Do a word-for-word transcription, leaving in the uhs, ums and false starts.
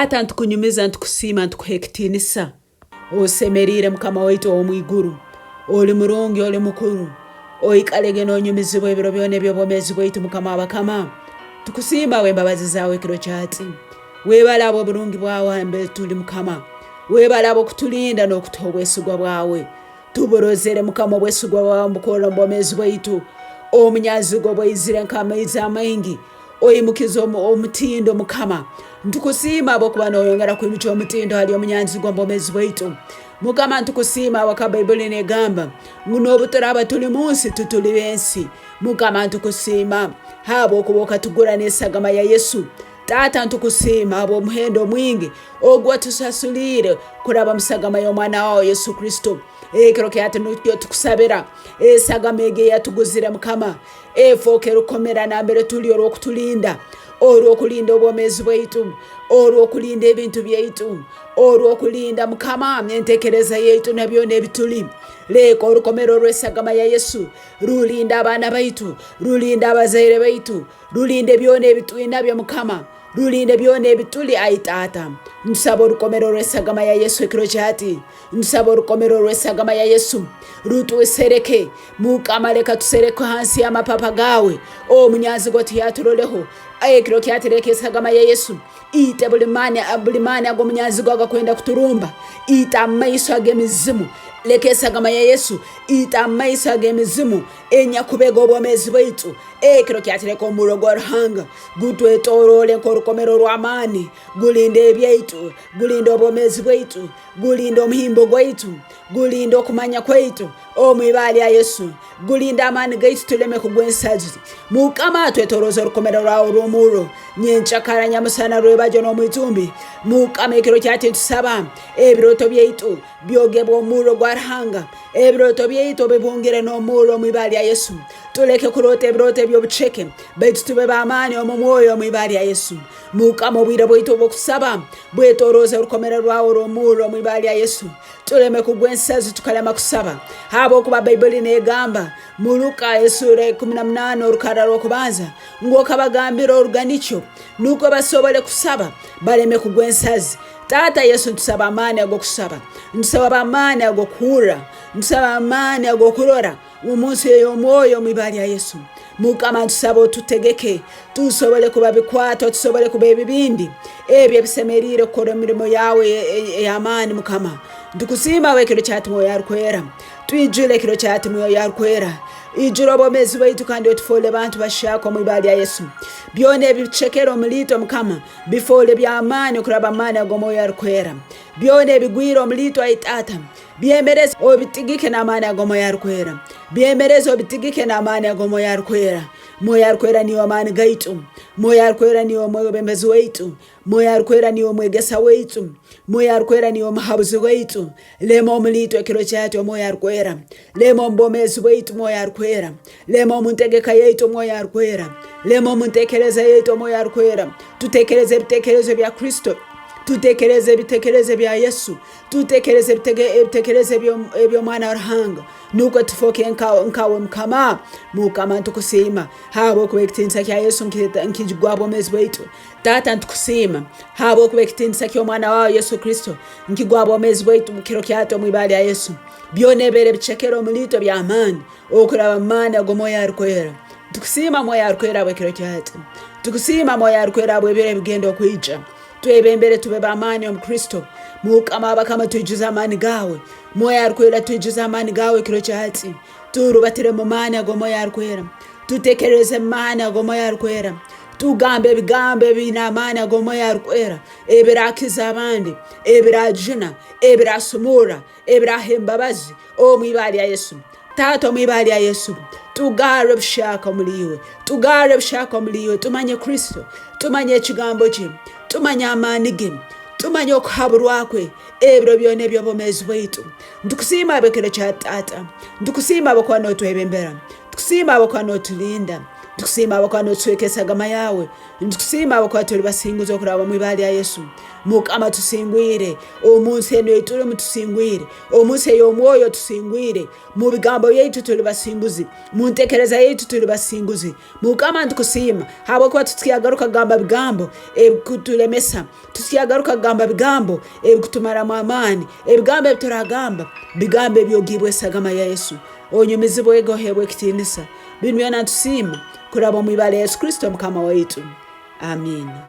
Taata, nitukunyumiza, nitukusiima, nitukuha ekitiinisa. Osemeriire, Mukama waitu ow'omu iguru. Oli murungi, oli mukuru. Oikalege noonyumizibwa ebiro byona eby'obwomeezi bwaitu, Mukama w'abakama. Tukusiima habw'embabazi zaawe ekiro kya hati. Webale habw'oburungi bwawe ahambere tuli, Mukama. Webale habw'okutulinda n'okutuha obwesigwa bwawe. Tuburozere, Mukama, obwesigwa bwawe omu bukora omu bwomeezi bwaitu. Omunyanzigo bwaizire nk'amaizi amaingi, oimukize omu-, omutindo, Mukama. Nitukusiima habwokuba nooyongera kwimukya omutindo hali omunyanzigo omu bwomeezi bwaitu. Mukama, nitukusiima habwokuba Baibuli neegamba ngu, n'obu turaaba tuli mu nsi, tituli b'ensi. Mukama, nitukusiima habwokuba okatugura n'esagama ya Yesu. Taata, nitukusiima habw'omuhendo omwingi ogu watusasuliire kuraba mu sagama y'omwana waawe Yesu Kristo. Ekiro kya hati nikyo tukusabira. Esagama egi eyatuguzire, Mukama, efooke rukomera nambere tuli, orw'okutulinda, orw'okulinda obwomeezi bwaitu, orw'okulinda ebintu byaitu, orw'okulinda, Mukama, entekereza yaitu na byona ebituli. Leka orukomero rw'esagama ya Yesu rulinde abaana baitu, rulinde abazaire baitu, rulinde byona ebitwinabyo, Mukama. Rulinde byona ebituli, ai Taata. Ntusaba orukomero rw'esagama ya Yesu ekiro kya hati. Ntusaba orukomero rw'esagama ya Yesu. Rutwesereke. Mukama, leka tuserekwe hansi y'amapapa gaawe. Omunyanzigo tiyaturoleho. Ekiro kya hati leka esagama ya Yesu ite buli maani, buli maani ag'omunyanzigo agakwenda kuturumba. Ita amaiso ag'emizimu. Leka esagama ya Yesu ita amaiso ag'emizimu enyakubega obwomeezi bwaitu. Ekiro kya hati leka omurro gwa Ruhanga gutwetoroole nk'orukomero rw'amaani, gulinde ebyaitu, gulinde obwomeezi bwaitu, gulinde omuhimbo gwaitu, gulinde okumanya kwaitu omu ibara lya Yesu, gulinde amaani gaitu tuleme kugwa ensazi. Mukama, twetoroze orukomero rwawe orw'omurro, nyenkyakara, nyamusana, rwebagyo n'omwitumbi. Mukama, ekiro kya hati nitusaba ebirooto byaitu byogebwe omurro gwa Ruhanga. Ebirooto byaitu obibungire n'omurro omu ibara lya Yesu. Tuleke kuroota ebirooto eby'obuceke, baitu tube b'amaani omu mwoyo omu ibara lya Yesu. Mukama, obwire bwaitu obw'okusaba bwetoroze orukomero rwawe orw'omurro omu ibara lya Yesu. Tuleme kugwa ensazi, tukalema kusaba. Habwokuba Baibuli neegamba mu Luka esura ekumi na munaana orukarra rw'okubanza ngu okabagambira oruganikyo, nukwo basobole kusaba, baleme kugwa ensazi. Taata Yesu, ntusaba amaani ag'okusaba. Ntusaba amaani ag'okuhurra. Ntusaba amaani ag'okurora omu nsi ey'omwoyo omu ibara lya Yesu. Mukama, ntusaba otutegeke, tusobole kuba bikwatwa, tusobole kuba ebibindi ebyo ebisemeriire kukora emirimo yaawe e-, e-, ey'amaani, Mukama. Nitukusiima habw'ekiro kya hati, Mwoyo Arukwera. Twijule ekiro kya hati, Mwoyo Arukwera. Ijura obwomeezi bwaitu kandi otufoole bantu bashyaka omu ibara lya Yesu. Byona ebicekere omuliito, Mukama, bifoole by'amaani kuraba mu maani ag'Omwoyo Arukwera. Byona ebigwire omuliito, ai Taata, byemereze obitigike n'amaani ag'Omwoyo Arukwera. Byemereze obitigike n'amaani ag'Omwoyo Arukwera. Mwoyo Arukwera niiwe amaani gaitu. Mwoyo Arukwera niiwe omwebembezi waitu. Mwoyo Arukwera niiwe omwegesa waitu. Mwoyo Arukwera niiwe omuhabuzi waitu. Lema omuliito ekiro kya hati, Omwoyo Arukwera. Lema omu bwomeezi bwaitu, Mwoyo Arukwera. Lema omu ntegeka yaitu, Omwoyo Arukwera. Lema omu ntekereza yaitu, Omwoyo Arukwera. Tutekereze ebitekerezo bya Kristo. Tutekereze ebitekerezo bya Yesu. Tutekereze ebitege-, ebitekerezo ebyo-, eby'Omwana wa Ruhanga. Nukwo tufooke nka-, nkawe, Mukama. Mukama, nitukusiima habwokuba ekitiinisa kya Yesu nkita-, nkigwa bwomeezi bwaitu. Taata, nitukusiima habwokuba ekitiinisa ky'Omwana waawe Yesu Kristo nkigwa bwomeezi bwaitu mu kiro kya hati omu ibara lya Yesu. Byona ebibaire bicekere omuliito by'amaani okuraba mu maani ag'Omwoyo Arukwera. Nitukusiima, Mwoyo Arukwera, habw'ekiro kya hati. Nitukusiima, Mwoyo Arukwera, habw'ebiro ebigenda okwija. Twebembere tube b'amaani omu Kristo. Mukama w'abakama, twijuze amaani gaawe. Mwoyo Arukwera, twijuze amaani gaawe ekiro kya hati. Turubatire mu maani ag'Omwoyo Arukwera. Tutekereze mu maani ag'Omwoyo Arukwera. Tugambe ebigambo ebiine amaani ag'Omwoyo Arukwera, ebirakiza abandi, ebirajuna, ebirasumurra, ebiraha embabazi omu ibara lya Yesu. Taata, omu ibara lya Yesu, tugarre buhyaka omuli iwe. Tugarre buhyaka omuli iwe. Tumanye Kristo. Tumanye ekigambo kye. Tumanye amaani ge. Tumanye okuhaburwa kwe ebiro byona eby'obwomeezi bwaitu. Nitukusiima habw'ekiro kya Taata. Nitukusiima habw'okuba nootwebembera. Nitukusiima habw'okuba nootulinda. Nitukusiima habwokuba notucweka esagama yawe. Nitukusiima habwokuba tuli basinguzi okuraba omu ibara lya Yesu. Mukama, tusingwire. Omu nsi enu ei tulimu, tusingwire. Omu nsi ey'omwoyo, tusingwire. Mu bigambo byaitu tuli basinguzi. Mu ntekereza yaitu tuli basinguzi. Mukama, nitukusiima habwokuba titukyagaruka kugamba bigambo ebikutulemesa. Titukyagaruka kugamba bigambo ebikutumaramu amaani. Ebigambo ebituragamba, bigambo ebyogiibwe esagama ya Yesu. Onyumizibwege, oheebwe ekitiinisa. Binu byona ntusiima kuraba omu ibara lya Yesu Kristo, Mukama waitu. Amiina.